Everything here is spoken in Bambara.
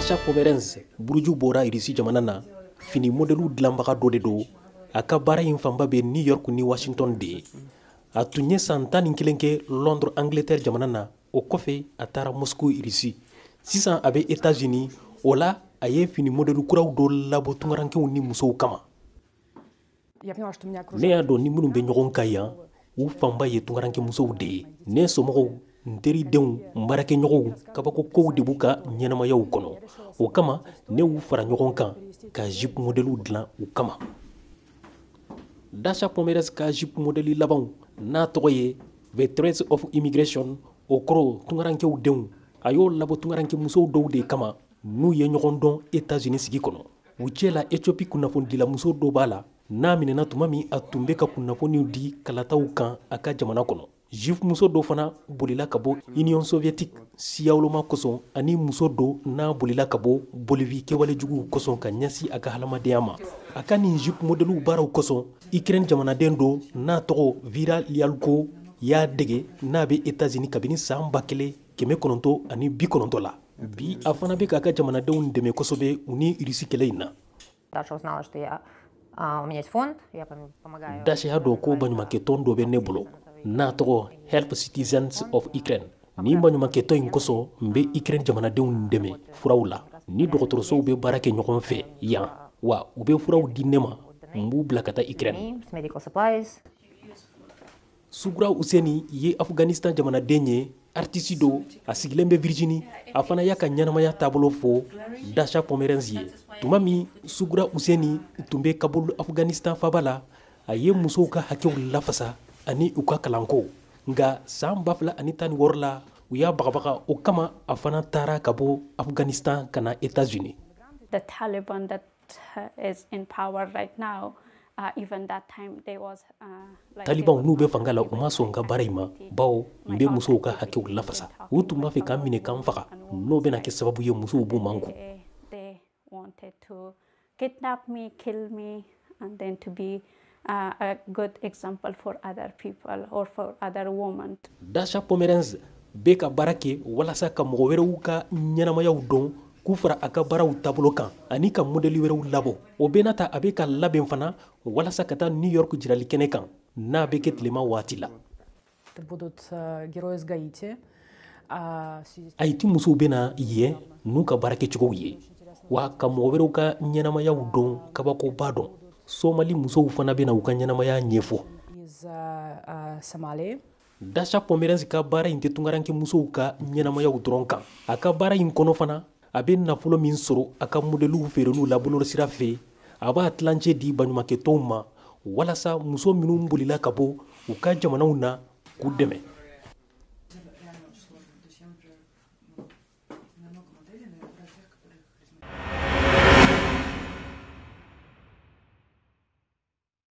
Dasha Pomerenz buruju bɔra Irisi jamana na, fini modɛliw dilanbaga dɔ de don. A ka baara in fanba bɛ New York ni Washington de ye. A tun ye san 11 kɛ Londres, Angleterre jamana na. O kɔfɛ a taara Moscou, Irisi. Sisan a bɛ États-Unis. O la a ye fini modɛli kuraw dɔ labɔ tunkarankew ni musow kama. Ne y'a dɔn ni minnu bɛ ɲɔgɔn kan yan, u fanba ye tunkaranke musow de ye. Ne somɔgɔw, n teridenw, n baarakɛɲɔgɔnw, kabako kow de b'u ka ɲɛnamayaw kɔnɔ. O kama ne y'u fara ɲɔgɔn kan ka jupe modɛliw dilan u kama. Dasha Pomerenz ka jupe modɛli labanw n'a tɔgɔ ye The Threats of Immigration, o kɔrɔ tunkarankew denw, a y'o labɔ tunkaranke musow dɔw de kama n'u ye ɲɔgɔn dɔn États-Unis sigi kɔnɔ. U cɛ la Ethiopie kunnafonidilamuso dɔ b'a la n'a minɛna tuma min a tun bɛ ka kunnafoniw di kalataw kan a ka jamana kɔnɔ. Juif muso dɔ fana bolila ka bɔ Union soviétique siyawoloma kosɔn, ani muso dɔ n'a bolila ka bɔ Bolivie kɛwale juguw kosɔn ka ɲɛsin a ka hadamadenya ma. A ka nin jupe modɛliw baaraw kosɔn, Ukraine jamanaden dɔ n'a tɔgɔ Vira Lialko y'a dege n'a bɛ États-Unis kabini san 1990 la. Bi a fana bɛ k'a ka jamanadenw dɛmɛ kosɛbɛ u ni Irisi kɛlɛ in na. Dasha y'a dɔn ko baɲumankɛtɔn dɔ bɛ ne bolo n'a tɔgɔ Help Citizens of Ukraine. Nin baɲumankɛtɔn in kosɔn n bɛ Ukraine jamanadenw dɛmɛ furaw la. Ni dɔgɔtɔrɔsow bɛ baara kɛ ɲɔgɔn fɛ yan, wa u bɛ furaw di ne ma, n b'u bila ka taa Ukraine. Sugra Huseni ye Afghanistan jamanaden ye, artiste don, a sigilen bɛ Virginie. A fana y'a ka ɲɛnamaya taabolo fɔ Dasha Pomerenz ye. Tuma min Sugra Huseni tun bɛ Kaboul, Afghanistan faaba la, a ye musow ka hakɛw lafasa ani u ka kalanko. Nka san 2016 la, u y'a bagabaga. O kama a fana taara ka bɔ Afghanistan ka na États-Unis. The Taliban that is in power right now, even that time they was like Talibanw n'u bɛ fanga la, u ma sɔn n ka baara in ma, bawo n bɛ musow ka hakɛw lafasa. U tun b'a fɛ k'an minɛ k'an faga, n'o bɛna kɛ sababu ye musow b'u mankun. They wanted to kidnap me, kill me, and then to be a good example for other people or for other women. Dasha Pomerenz bɛ ka baara kɛ walasa ka mɔgɔ wɛrɛw ka ɲɛnamayaw dɔn, k'u fara a ka baaraw taabolo kan ani ka modɛli wɛrɛw labɔ. O bɛɛ n'a ta, a bɛ ka labɛn fana walasa ka taa New York jirali kɛnɛ kan n'a bɛ kɛ tilema waati la. Haïti musow bɛna yen n'u ka baarakɛcogow ye, wa ka mɔgɔ wɛrɛw ka ɲɛnamayaw dɔn kabakoba dɔn. Somali musow fana bɛna u ka ɲɛnamaya ɲɛfɔ. Dasha Pomerenz ka baara in tɛ tunkaranke musow ka ɲɛnamayaw dɔrɔn kan. A ka baara in kɔnɔ fana, a bɛ nafolo min sɔrɔ a ka modɛliw feereliw la bɔlɔlɔsira fɛ, a b'a tilancɛ di baɲumankɛtɔnw ma walasa muso minnu bolila ka bɔ u ka jamanaw na k'u dɛmɛ.